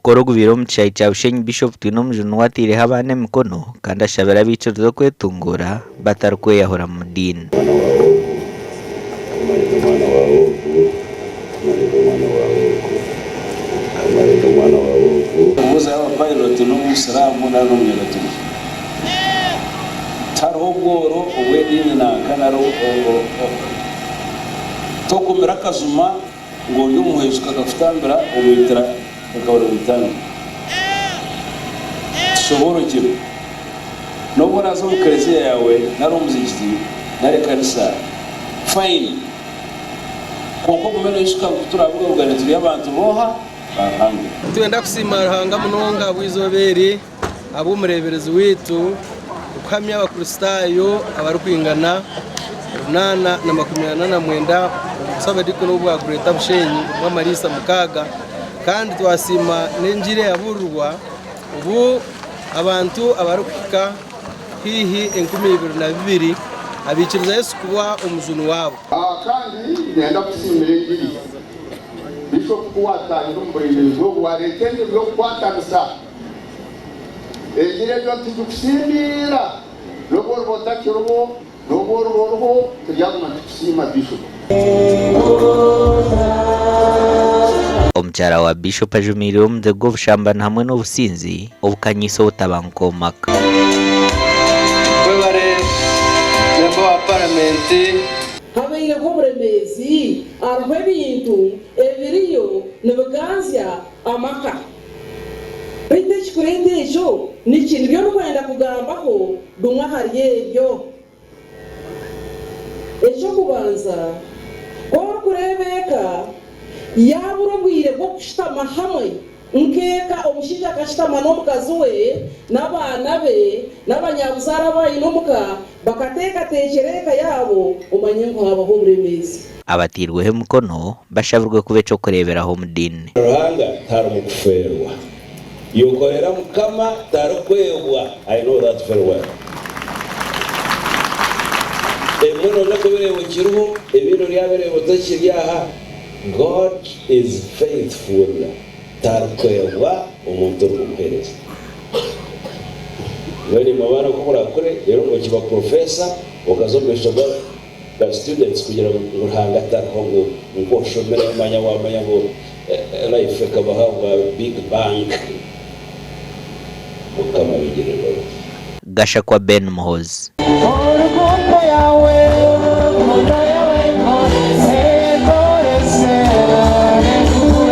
mukoro ogubaire omu kishaayi kya Bushenyi, Bishop Twinomujuni niwe ataireho abaana emikono kandi ashabire abaikiriza okwetunguura batarikweyahura mu diini. Omwana waawe ogu, Kamarire omwana waawe ogu, Kamarire omwana waawe ogu, Kamarire omwana waawe ogu. Obuuza yaaba pilot n'omusiraamu nari n'omunyagaturiki. Tihariho obworo obw'ediini nanka nari Tokumira akajuma ngu ori omuhwezi kakakutambira omwitira kakabura bwitano. Tushoboorokyerwe. N'obu oraaze omu kereziya yaawe nari omuzigiti nari ekanisa, fine. Kwonka ogume noijuka ngu ku turaabugabugane turi abantu b'oha? Ba Ruhanga. Nitwenda kusiima Ruhanga munonga ahabw'eizooba eri, ahabw'omureeberezi waitu okuhamya Abakristaayo abarikwingana 849 omu busabadiikoni obwa Greater Bushenyi obw'amariisa mukaaga kandi twasiima n'engiri eyabuurirwa obu abantu abarikuhika haihi 2002 abaikiriza Yesu kuba omujuni waabo. Kandi niinyenda kusiimira engiri. Bishop ku waatahire omu bureeberezi obu waareeta engiri y'okukwatanisa. Engiri egyo nitugikusiimira n'obu oriba otakiriho, n'obu oriba oriho turyaguma nitukusiima Bishop. Omukyara wa Bishop ajumiirire omuze gw'obushambani hamwe n'obusinzi obukanyiise obutabanguko omu maka. Webare Memba wa Paramenti. Habaireho oburemeezi? Hariho ebintu ebiriyo nibiganzya amaka. Beitu ekikureeta ekyo niki? Nibyo ndikwenda kugambaho bimwe ahari ebyo. Eky'okubanza, ku orikureeba eka yaabura obwire bw'okushutama hamwe nk'eka, omushaija akashutama n'omukazi we n'abaana be n'abanyabuzaare abu aine omuka bakateekateekyera eka yaabo, omanye ngu haabaho oburemeezi. Abatairweho emikono bashabirwe kuba eky'okureeberaho omu diini. Ruhanga tarimu kufeerwa. Yokorera Mukama tarikwebwa, I know that very well. Ebimwe noija kubireeba okiriho, ebindi oryabireeba otakiri aha. God is faithful, tarikwebwa omuntu orikumuheereza. Mbwenu imwe abaana ku murakure reero okiba professor okaza omu maisho ga Ba students kugira ngu Ruhanga tariho ngu nkoshomire manya wamanya ngu life ekabaho ahabwa big bang mukama abigirire embabazi. Gashakwa Ben Muhoozi. Orukundo yaawe, rukundo yaawe.